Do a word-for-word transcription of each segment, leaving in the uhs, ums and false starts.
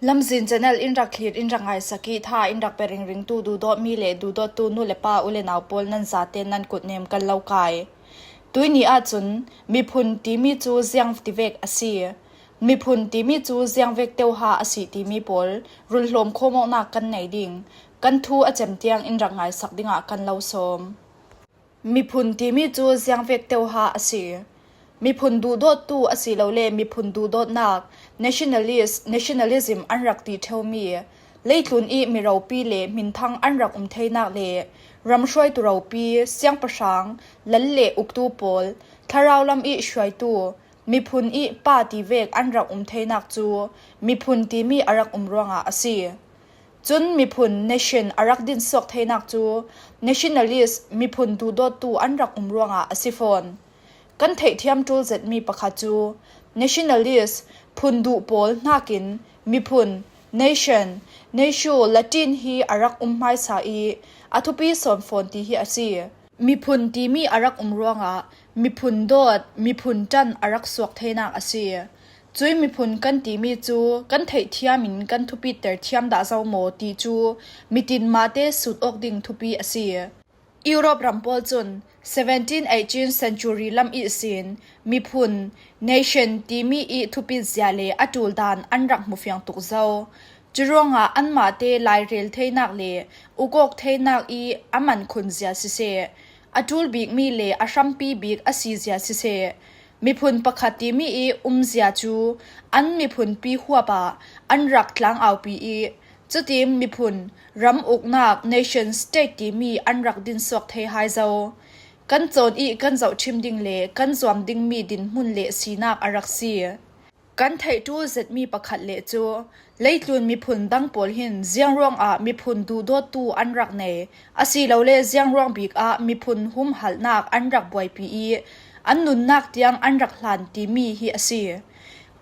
Lamzin channel in rak thlir, in rak ngaisak i tha in rak pe ringringtu duhdawtmi le duhdawttu nu le pa, u le nau pawl, nan zate nan kutnem kan lo kai. Tuini ahcun miphun timi cu ziang tivek a si, miphun timi cu ziangvek teuha a si timi pawl rulhlawm khawmawknak kan nei ding, kan thu a cem tiang in rak ngaisak dingah kan lo sawm. Miphun timi cu ziangvek teuha a si. Miphun duhdawttu asilole miphun duhdawtnak, nationalist, nationalism an rak ti ṭheumi, leitlun i miropi le hminthang an rak um theinak le ramhruaitu ropi, siangpahrang, lal le uktu pawl, thlarau lam i hruaitu, miphun i pa tivek an rak um theinak cu miphun timi a rak um ruangah a si. Cun miphun, nation, a rak dinsuak theinak cu nationalist, miphun duhdawttu an rak um ruangah a si fawn. Kan theihthiam ṭul zetmi pakhat cu nationalist, phun duh pawl hnakin miphun, nation, natio Latin hi a rak um hmaisa i a thupi sawn fawn ti hi a si. Miphun timi a rak um ruangah miphun dawt, miphun ṭan a rak suak theinak a si. Cui miphun kan timi cu kan theihthiam in kan thupiter thiam dah zo maw ti cu mitin mahte sut awk ding thupi a si. Europe ram pawl cun seventeen, eighteen century lam ihsin miphun, nation, timi i thupit zia le a ṭul dan an rak hmufiang tuk zo. Curuangah anmahte lairel theinak le ukawk theinak i a man khun zia siseh, a ṭul bikmi le a hrampi bik a si zia siseh, miphun pakhat timi i umzia cu an miphunpi huap ah an rak tlangaupi i, cutin miphun ram uknak, nation state, timi an rak dinsuak thei hai zo. Kan cawn i kan zohṭhim ding le kan zuam dingmi dinhmun le sinak a rak si. Kan theih ṭul zetmi pakhat le cu leitlun miphun dang pawl hin ziangruangah miphun duhdawttu an rak nei, asilole ziangruang bik ah miphun humhalhnak an rak buaipi i an nunnak tiang an rak hlan timi hi a si.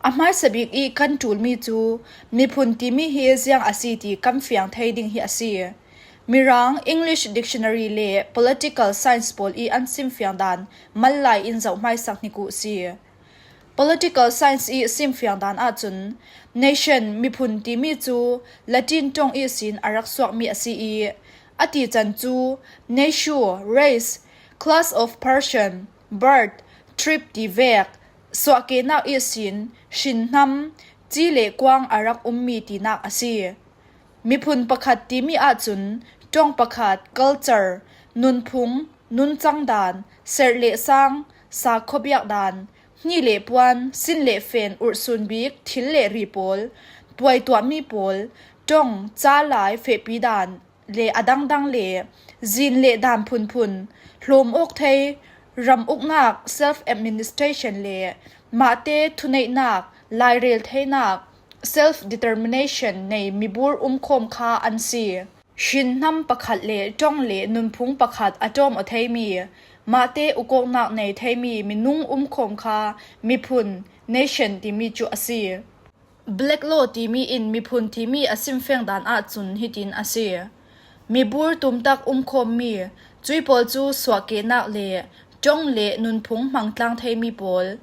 A hmaisa bik i kan ṭulmi cu miphun timi hi ziang a si ti kan fiang thei ding hi a si. Mirang English dictionary le political science pawl i an simfiang dan mal lai in zoh hmaisak hnik uh si. Political science i simfiang dan ahcun nation, miphun timi cu Latin ṭong ihsin a rak suakmi a si i a tican cu natio, race, class of person, birth, tribe tivek, suahkehnak ihsin hrinhnam, ci le kuang a rak ummi tinak a si. Miphun pakhat timi ahcun ṭong pakhat, culture, nunphung, nuncang dan, serh le sang, sa khuabiak dan, hni le puan, sin le fen, urhsun bik, thil le ri pawl, puai tuahmi pawl, ṭong, ca lai, fehpi dan, le a dangdang le zin le dan phunphun, hlawm awk thei, ram uknak, self administration, le mahte thuneihnak, lairel theinak, self determination, nei mibur umkhawm kha an si. Hrinhnam pakhat le ṭong le nunphung pakhat a ṭawm aw theimi, mahte ukawknak nei theimi minung umkhawm kha miphun, nation, timi cu a si. Black Law timi in miphun timi a simfeng dan ahcun hitin a si. Mibur tumtak umkhawmmi, cui pawl cu suahkehnak le ṭong le nunphung hmangtlang theimi pawl,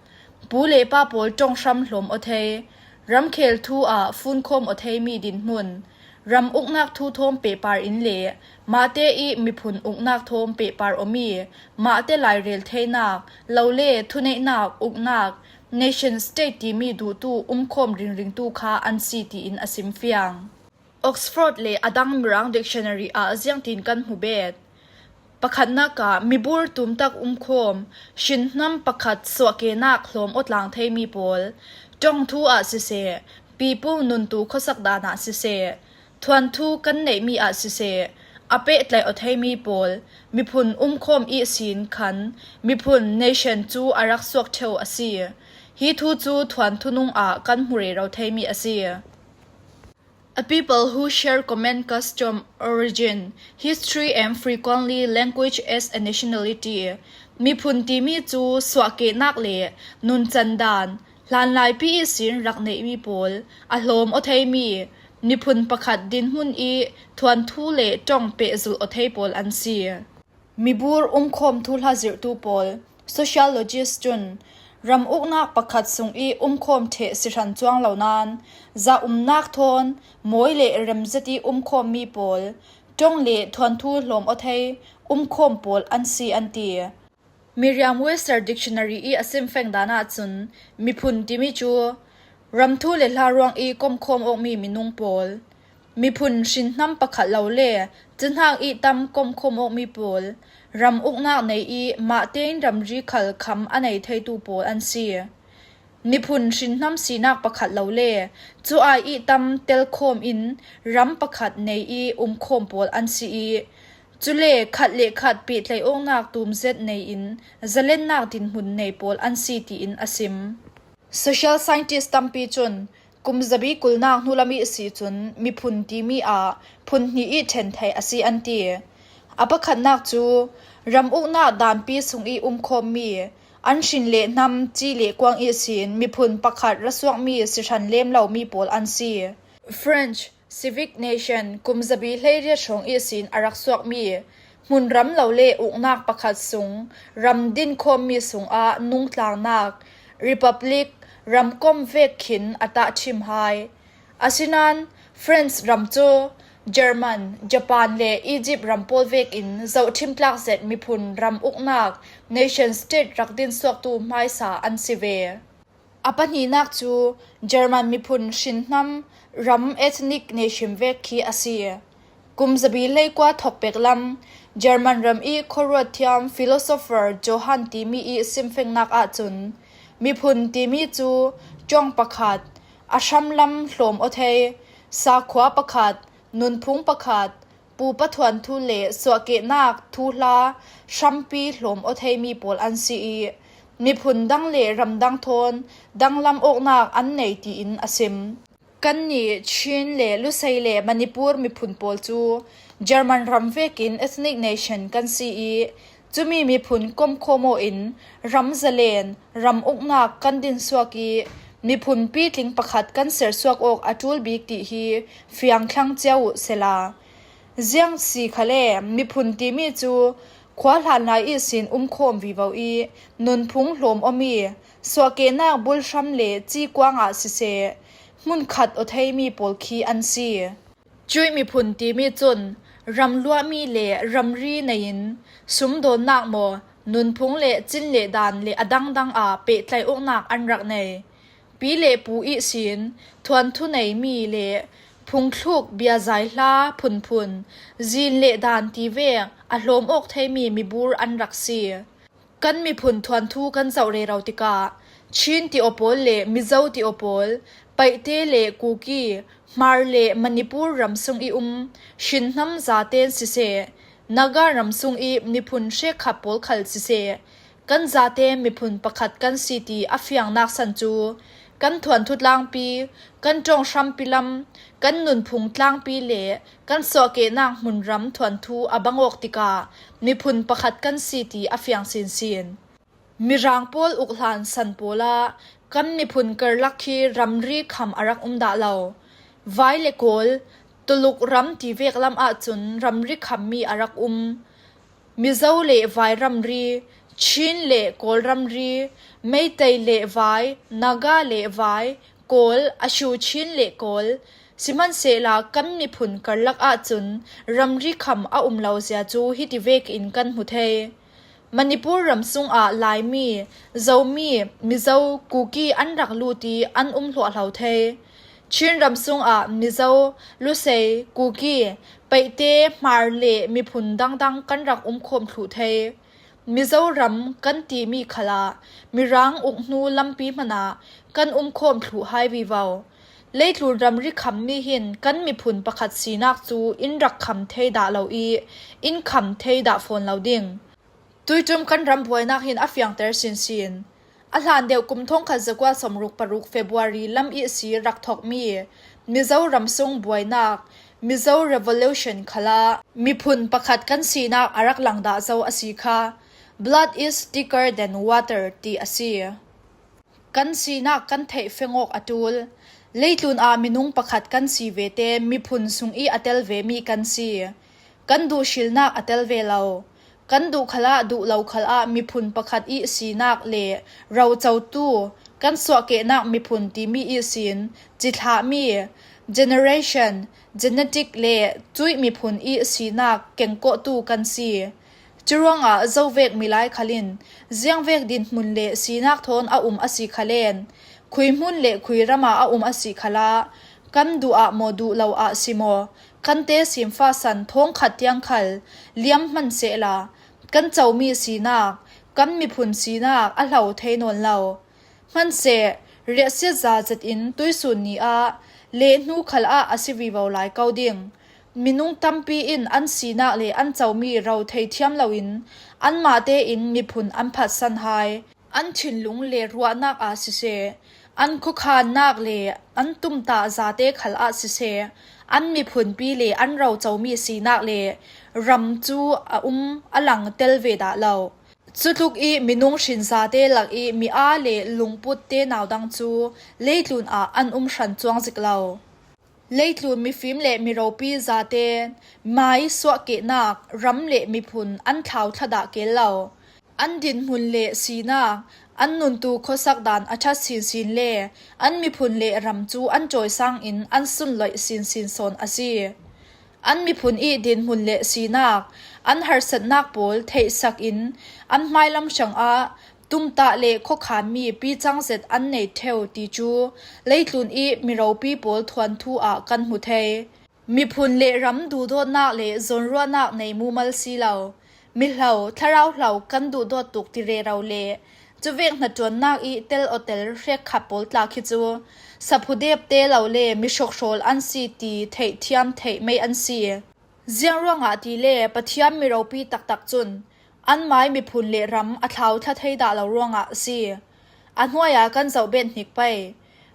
pu le pa pawl ṭong hram hlawm aw thei, ramkhel thu ah funkhawm aw theimi dinhmun, ram uknak thu thawm pehpar in le mahte i miphun uknak thawm pehpar awmi, mahte lairel theinak, lo le thuneihnak, uknak, nation state timi duhtu umkhawm ringringtu kha an si tiin a simfiang. Oxford le a dang Mirang dictionary ah ziangtin kan hmu bet. Pakhatnak ah mibur tumtak umkhawm, hrinhnam pakhat suahkehnak hlawm aw tlang theimi pawl, ṭong thu ah siseh, pipu nuntu khuasak dan ah siseh, thuanthu kan neihmi ah siseh, a pehtlaih aw theimi pawl, miphun umkhawm ihsin khan miphun, nation, cu a rak suak ṭheu a si. Hi thu cu thuanthu nung ah kan hmu rero theimi a si. A people who share common custom, origin, history and frequently language as a nationality. Miphun timi cu suahkehnak le nuncan dan, hlanlaipi ihsin rak neihmi pawl, a hlawm aw theimi, miphun pakhat dinhmun i thuanthu le ṭong pehzulh aw thei pawl an si. Mibur umkhawm thuhla zirhtu pawl, sociologist cun Ram uknak pakhat sung i umkhawm ṭheh si hran cuang lo nain, za umnak thawn mawi le rem zet i umkhawmmi pawl, ṭong le thuanthu hlawm aw thei umkhawm pawl an si an ti. Merriam-Webster Dictionary i a simfeng dan ahcun miphun timi cu ram thu le hla ruang i komkhawm awkmi minung pawl, miphun hrinhnam pakhat lo le cihnak i tam komkhawm awkmi pawl, ram uknak nei i mah tein ramri khal kham a nei theitu pawl an si. Miphun hrinhnam sinak pakhat lo le cu ai i tam telkhawm in ram pakhat nei i umkhawm pawl an si i, cule khat le khat pehtlaih awknak tumzet nei in zalennak dinhmun nei pawl an si, tiin a sim. Social scientist tampi cun kum zabi kulnak hnulam i si cun miphun timi ah phun hnih i ṭhen theih a si an ti. A pakhatnak cu ram uknak danpi sung i umkhawmmi, an hrin le hnam, ci le kuang ihsin miphun pakhat ra suakmi si hran lem lomi pawl an si. French Civic Nation kum zabi hleiriat hrawng ihsin a rak suakmi hmunram lo le uknak pakhat sung ram dinkhawmmi sungah nungtlangnak, republic, ramkomh vek khin a tahṭhim hai. Asinain France ram cu German, Japan le Egypt ram pawl vekin zohṭhim tlak zet miphun ram uknak, nation state, rak dinsuaktu hmaisa an si ve. A pahnihnak cu German miphun hrinhnam ram, ethnic nation, vek khi a si. Kum zabi hleikua thawkpek lam German ram i khuaruat thiam philosopher Johann timi i simfengnak ahcun miphun timi cu ṭong pakhat, a hramlam hlawm aw thei, sakhua pakhat, nunphung pakhat, pupa thuanthu le suahkehnak thuhla hrampi hlawm aw theimi pawl an si i, miphun dang le ramdang thawn danglam awknak an nei, tiin a sim. Kannih Chin le Lusei le Manipur miphun pawl cu German ram vekin ethnic nation kan si i, cumi miphun komkhawm aw in ram zalen, ram uknak kan dinsuak i, miphun pitling pakhat kan sersuak awk a ṭul bik ti hi fiang thlang cio uh sehla. Ziang si khale, miphun timi cu khua hlan lai ihsin umkhawm vivo i, nunphung hlawm awmi, suahkehnak bulhram le cikuang ah siseh, hmunkhat aw theimi pawl khi an si. Cuih miphun timi cun ramluahmi le ramri nei in sumdawnnak maw, nunphung le cin le dan le a dangdang ah pehtlaih awknak an rak nei. Pi le pu ihsin thuanthu neimi le phungthluk, biazai hla, phunphun, zin le dan ti vek a hlawm awk theimi mibur an rak si. Kan miphun thuanthu kan zoh rero tikah Chin ti aw pawl le Mizo ti aw pawl, Paihte le Kuki, Hmar le Manipur ram sung i um hrinhnam zaten siseh, Naga ram sung i miphun hrekkhat pawl khal siseh, kan zate miphun pakhat kan si ti a fiangnak san cu kan thuanthu tlangpi, kan ṭong hrampi lam, kan nunphung tlangpi le kan suahkehnak hmunram thuanthu a bang awk tikah miphun pakhat kan si ti a fiang sinsin. Mirang pawl uk hlan san pawl ah kan miphun karlak khi ramri kham a rak um dah lo. Vai le Kawl, Tuluk ram ti vek lam ahcun ramri khammi a rak um. Mizo le Vai ramri, Chin le Kawl ramri, Meitei le Vai, Naga le Vai, Kawl, a hru Chin le Kawl, sihmanhsehla kan miphun karlak ahcun ramri kham a um lo zia cu hiti vekin kan hmu thei. Manipur ram sungah Laimi, Zomi, Mizo, Kuki an rak lut i an um hluahhlo thei. Chin ram sungah Mizo, Lusei, Kuki, Paihte, Hmar le miphun dangdang kan rak umkhawm thluh thei. Mizoram kan timi khalah Mirang uk hnu lampi hmanah kan umkhawm thluh hai vivo. Leitlun ramri khammi hin kan miphun pakhat sinak cu in rak kham thei dah lo i, in kham thei dah fawn lo ding. Tuiṭum kan ram buainak hin a fiangter sinsin. A hlan deuh kum thongkhat zakua sawmruk paruk February lam ihsi rak thawkmi Mizoram sung buainak, Mizo Revolution, khalah miphun pakhat kan sinak a rak langdah zo a si kha, "Blood is thicker than water," ti a si. Kan sinak kan theih feng awk a ṭul. Leitlun ah minung pakhat kan si vete miphun sung i a tel vemi kan si. Kan duhhrilnak a tel ve lo. Kan duh khalah duh lo khalah miphun pakhat ih sinak le rocotu kan suahkehnak miphun timi ihsin cithlahmi generation, genetic le cuih miphun ih sinak kengkawhtu kan si. Curuangah zovek milai khalin ziangvek dinhmun le sinak thawn a um a si khalen, khuihmun le khuiramah a um a si khalah, kan duh ah maw duh lo ah si maw, kan te simfa san thawng khat tiang khal liam hman sehla, kan comi sinak, kan miphun sinak a hlo thei nawn lo. Hmanseh, riahsiat za zetin tuisun ni ah lehnu khal ah a si vivo lai ko ding. Minung tampi in an sinak le an comi ro thei thiam loin anmahte in miphun an phatsan hai. An thinlung le ruahnak ah siseh, an khuakhannak le an tumtah zate khal ah siseh, an miphunpi le an rocomi sinak le ram cu a um a lang tel ve dah lo. Cutluk ih minung hrin zate lak ih mi aa le lungput te naudang cu leitlun ah an um hran cuang zik lo. Leitlun mifim le miropi zate mai suahkehnak ram le miphun an thlauthla dah keel lo. An dinhmun le sinak, an nuntu khuasak dan a ṭhat sinsin le an miphun le ram cu an cawisang in an sunloih sinsin sawn a si. An miphun ih dinhmun le sinak, an harsatnak pawl theihsak in an hmailam hrangah tumtah le khuakhanmi picang zet an nei ṭheu ti cu leitlun ih miropi pawl thuanthu ah kan hmu thei. Miphun le ram duhdawtnak le zawnruahnak nei mumal si lo. Mihlo, thlarau hlo kan duhdawt tuk ti rero le cuvek hnaṭuannak ih tel awtel hrekkhat pawl tla khi cu saphudep te lo le mihrokhrawl an si ti theihthiam theih mei an si. Ziangruangah tile Pathian miropi taktak cun an mai miphun le ram a thlauthla thei dah lo ruangah a si. A hnuai ah kan zoh bet hnik pei.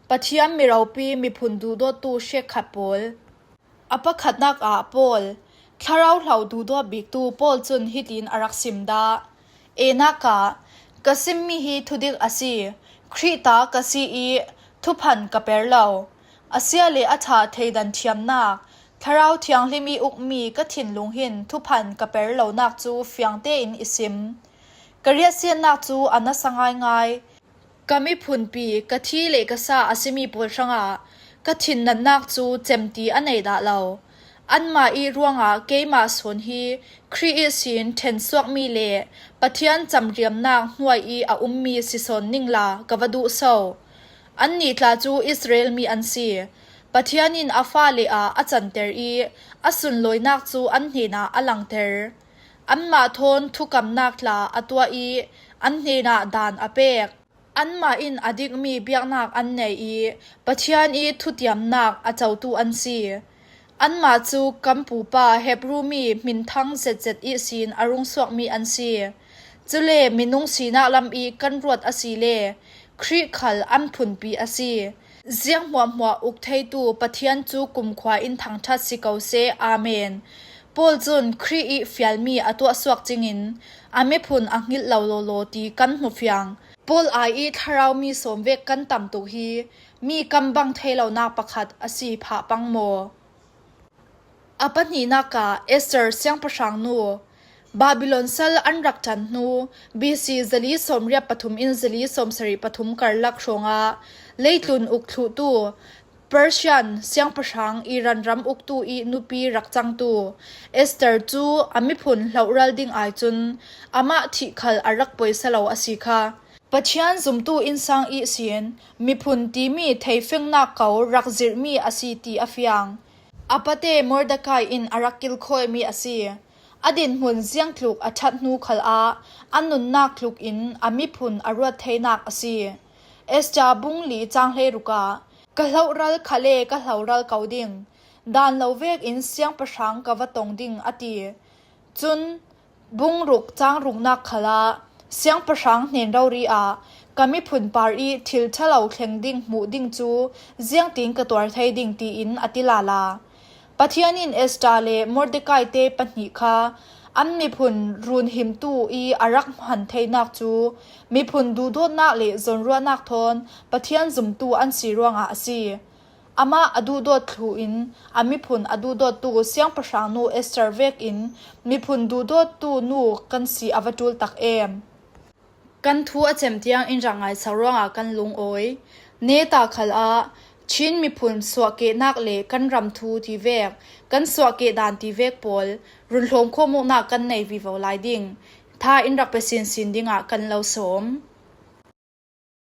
Pathian miropi miphun duhdawttu hrekkhat pawl. A pakhatnak ah Paul, thlarau hlo duhdawt biktu Paul cun hitin a rak sim dah, enak ah, ka simmi hi thudik a si, Khrih ta ka si ih thuphan ka per lo. A sia le a ṭha thleidan thiamnak, Thlarau Thianghlim ih ukmi ka thinlung hin thuphan ka per lonak cu fiang tein i sim. Ka riahsiatnak cu a nasa ngaingai. Ka miphunpi, ka thi le ka sa a simi pawl hrangah ka thinnatnak cu cemti a nei dah lo. Anmah ih ruangah keimah sawn hi Khrih ihsin ṭhensuakmi le Pathian camriamnak hnuai ih a ummi si sawn ningla ka va duh so. Annih tla cu Israel mi an si. Pathian in a fale ah a canter ih a sunlawinak cu an hnenah a langter. Anmah thawn thukamnak tla a tuah ih an hnenah daan a pek. Anmah in a dikmi biaknak an nei ih Pathian ih thutiamnak a cotu an si. Anmah cu kan pupa Hebru mi hminthang zetzet ihsin a rungsuakmi an si. Cule minung sinak lam ih kan ruat a si le Khrih khal an phunpi a si. Ziang hmuahhmuah uk theitu Pathian cu kumkhua in thangṭhat si ko seh. Amen. Paul cun Khrih ih fialmi a tuahsuak cingin a miphun a hngilh lo lawlaw ti kan hmu fiang. Paul ai ih thlarau mi sawmvek kan tam tuk hi mi kan bang thei lonak pakhat a si phah pang maw? A pahnihnak ah Esther siangpahrang nu. Babylon sal an rak ṭan hnu, B C zali sawmriat pathum in zali sawmsarih pathum karlak hrawngah leitlun uk thluhtu Persian siangpahrang Iran ram uktu ih nupi rak cangtu Esther cu a miphun hlohral ding ai cun amah thih khal a rak poisa lo a si kha. Pathian zumtu innsang ihsin miphun timi theifengnak ko rak zirhmi a si ti a fiang. A pate Mordekai in a rak kilkhawimi a si. A dinhmun ziangtluk a ṭhat hnu khal ah a nunnak tluk in a miphun a ruat theinak a si. Esther bung li cang hleiruk ah, ka hlohral kha le ka hlohral ko ding, daan lo vekin siangpahrang ka va tong ding, a ti. Cun bung ruk cang ruknak khalah siangpahrang hnen rori ah ka miphun par ih thil ṭhalo thleng ding hmuh ding cu ziangtin ka tuar thei ding tiin a ti lala. Pathian in Esther le Mordekai te pahnih kha an miphun runhimtu ih a rak hman theinak cu miphun duhdawtnak le zawnruahnak thawn Pathian zumtu an si ruangah a si. Amah a duhdawt thluin a miphun a duhdawttu siangpahrang nu Esther vekin miphun duhdawttu nu kan si a va ṭul tak em! Kan thu a cem tiang in rak ngaihsak ruangah kan lungawi. Neta khalah Chin miphun suahkehnak le kan ram thu tivek, kan suahkeh dan tivek pawl runhlawm khawm uknak kan nei vivo lai ding. Tha in rak pe sinsin dingah kan lo sawm.